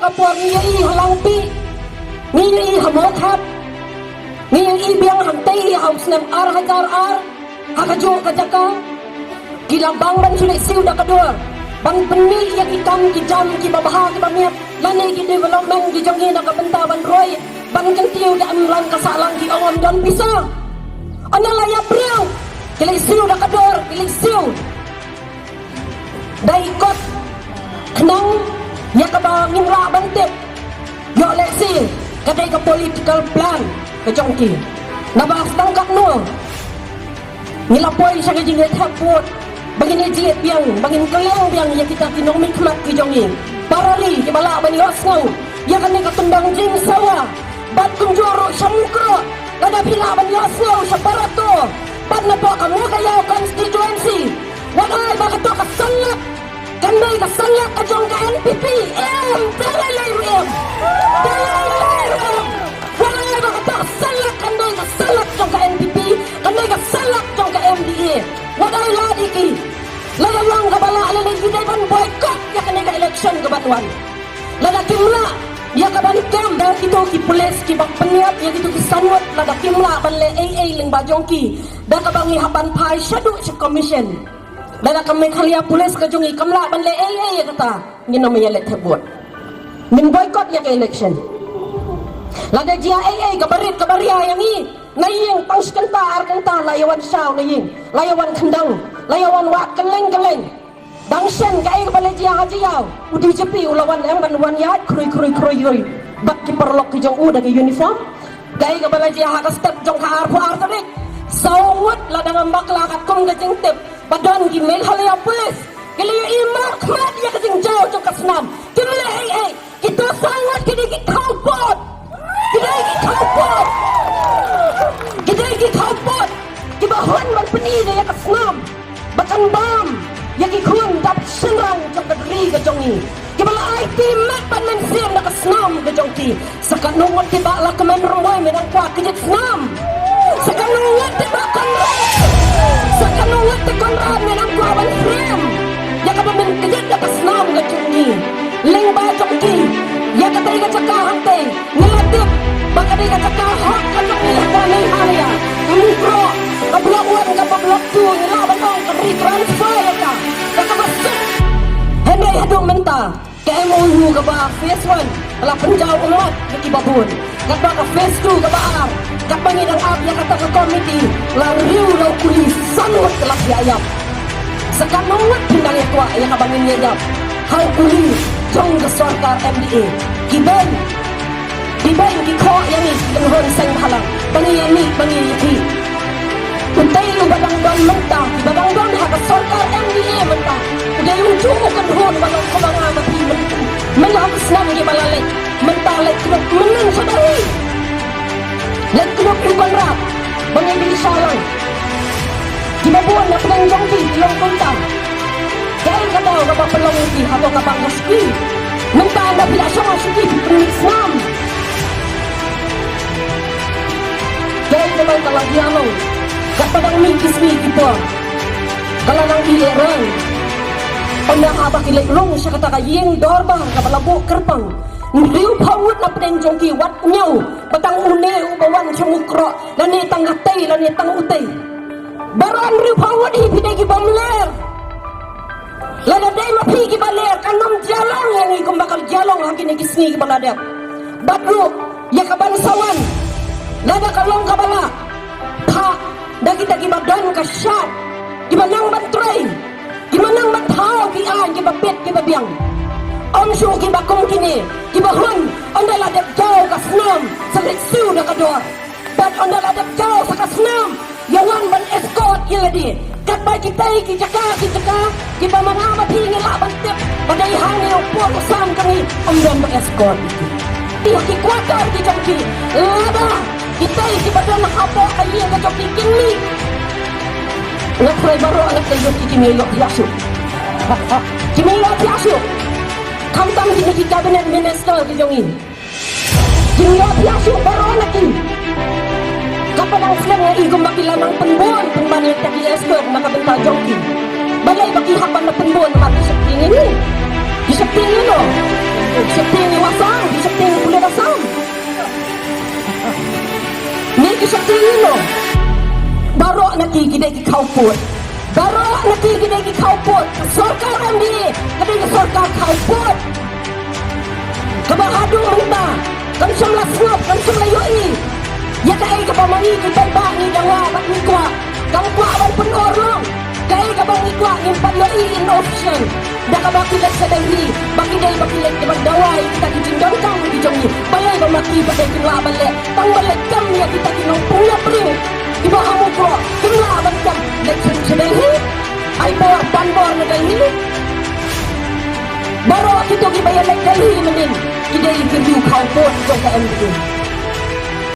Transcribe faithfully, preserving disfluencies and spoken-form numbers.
Por ngi ïohi ha Langpih, ngi ïohi ha Mawkhap, ngi ïohi biang hangtei ha u snem ar hajar ar, ha kajuh ka jaka ki la bang ban shu leit siew da ka dur ban pynmih ïa ki kam ki jam kiba bha kiba miat lane ki development ki jong ngi na ka bynta ban roi ban kyntiew da em lang ka sah lang ki ong ym don pisa. Ynda la ïa briew ki leit siew da ka dur, ki leit siew da i kot khnang ïa kaba ngim lah ban tip. Ïoh lehse ka dei ka political plan ka jong ki. Naba sdang katno ngi la poi sha ka jingïathep vote ba ngin ïa jied biang, ba ngin kylleng biang ïa kita ki nongmihkhmat ki jong ngi. Para ri kiba lah ban ïohsngew ïa kane ka kyndong jingsawa bad kumjuh ruh sha Mukroh, lada phi lah ban ïohsngew sha Barato bad napoh ka Mowkaiaw constituency. Wat ai ba kato ka sanlak kan dei ka sanlak ka jong ka N P P. Em, da lei lei ruh em. Da lei lei ruh em. Wat ai ba kato ka sanlak kan dei ka sanlak jong ka N P P, kan dei ka sanlak jong ka M D A. Wat ai lad ïa ki. Lada long kaba lah lei lei ki dei ban boycott ïa kane ka election kaban wan. Lada kim lah ïa kaban kem da kito ki pulit kiba pynïap ïa kito ki saw ngut, lada kim lah ban leh ei ei lyngba jong ki da kaba ngi hap ban phai shaduh sha commission. Lada ka Meghalaya Police ka jong ngi kam lah ban leh ei ei ïa kata, ngin ym ïaleh thep vote. Ngin boycott ïa ka election. Lada jia ei ei kaba rit kaba ria ïa ngi, na ïing tang shi kynta ar kynta la ïa wan shaw na ïing, la ïa wan khyndang, la ïa wan wad kylleng kylleng. Dang shen kaei kaba la jia ha Jaïaw, u D G P u la wan em ban wan ïaid khrui khrui khrui khrui bad ki paralok ki jong u da ki uniform. Kaei kaba la jia ha ka step jong ka arphew ar tarik, saw ngut la dang ym bakla katkum ka jingtip ba don ki Meghalaya Police ki la ïohi markhmat ïa ka jingjaw jong ka snam. Kim leh ei ei. Kito saw ngut ki dei ki khawpot. Ki dei ki khawpot. Ki dei ki khawpot kiba hun ban pyni ïa ka snam ba kan bam ïa ki khun dap shynrang jong ka ri ka jong ngi, kiba la aiti met bad mynsiem da ka snam ka jong ki. Sa katno ngut kiba la kmen rymbui me dang kwah ka jied snam. Sa katno ngut kiba Conrad, sa katno ngut te Conrad me dang kwah ban frame ïa kaba men ka jied da ka snam ka jong ngi. Lyngba jong ki, ïa katei ka jaka hangtei ngi la tip ba ka dei ka jaka hok ka jong ngi ha Meghalaya. Mukroh, ka block one, ka block two, ngi lah ban ong ka retransfer ïa ka da kaba suk. Hynrei haduh mynta ka M O U kaba phase one ka la pynjaw ummat ïa kiba bun. Katba ka phase two kaba ar, katba ngi dang ap ïa kata ka komiti, la riew la u kuli san ngut ka la ïa ïap. Sa katno ngut phin dang ïa kwah ïa kaba ngin ïa ïap ha u kuli jong ka sorkar M D A? Ki beiñ, ki beiñ ki khoh ïa ngi ki kynhun seng bhalang ba ngi ïa mih ba ngi ïa khih. Utei uba dang don mynta, uba dang don ha ka sorkar M D A mynta, u dei ujuh u kynhun ba long kaba nga ba phi mynta. Mynta ha ka snem kiba la leit mynta, leit kyndup mynnin sha Delhi. Leit kyndup u Conrad ba ngi bi sha lang. Kiba bun na pdeng jong ki ki long kumta. Kaei ka daw kaba pynlong ïa ki hato ka bang ka suki? Mynta ynda phi la shong ha suki phi pynmih snam. Kaei kaba ka la ïa long katba dang mih ki sngi ki por. Ka la nang ïeh roi. Ynda haba ki leit rung sha kata ka ïing dorbar kaba la buh kyrpang, hynriewphew ngut na pdeng jong ki, wat ñiew ba tang une uba wan sha Mukroh lane tang katei lane tang utei. Baroh hynriewphew ngut hi phi dei ki bym ler. Lada dei ma phi kiba ler kan ym jia long ïa ngi kumba ka jia long ha kine ki sngi kiba la dep. Bad ruh ïa kaban sa wan, lada ka long kaba lah, phah da kita kiba don ka shad, kiba nang ban trei, kiba nang ban thaw ki aiñ kiba bit kiba biang. Ym shuh kiba kum kine kiba hun ynda la dep jaw ka snam sa leit siew da ka dor. Bad ynda la dep jaw sa ka snam, ïa wan ban escort ïa lade. Katba kitei ki jaka ki jaka kiba ma nga ma phi ngi lah ban tip ba dei hangne u pud u sam jong ngi, ym don ba escort ïa ki. Ïa ki quarter ki jong ki, lada kitei kiba don hapoh ka ïing ka jong ki kin mih, nga khrei baroh nga tei jong ki, kim ïoh thiah shuh. Kim ïoh thiah shuh. Khamtam kine ki cabinet minister ki jong ngi. Kim ïoh thiah shuh baroh na ki. Katba dang slem nga i kumba ki la nang pynbun pynban ïa kita ki escort na ka bynta jong ki. Balei ba ki hap ban pynbun namar ki shakri ngi ni. Ki shakri ngi no. Sheptieng ïa u Assam, sheptieng ïa u pulit Assam. Ngi ki sheptieng ïa no? Baroh na ki ki dei ki khawpud. Baroh na ki ki dei ki khawpud. Ka sorkar M D A ka dei ka sorkar khawpud. Kaba haduh mynta kam shym la sngap, kam shym la ïohi ïa kaei kaba ma ngi ki paidbah ngi dang wad bad ngi kwah. Kam kwah ban pynurlong kaei kaba ngi kwah, ngim pat ïohi in official. Da kaba ki leit sha Delhi, ba ki dei ba ki leit ban dawa ïa kita ki jingdonkam ki jong ngi. Balei ba ma ki ba dei kin lah ban leh, tang ban leit kam ïa kita ki nongpynïap ring kiba ha Mukroh, kim lah ban kam leit sha Delhi. Ai bor ban bor na Delhi. Baroh kito kiba ïaleit Delhi mynnin ki dei ki riew khawpud jong ka M D A.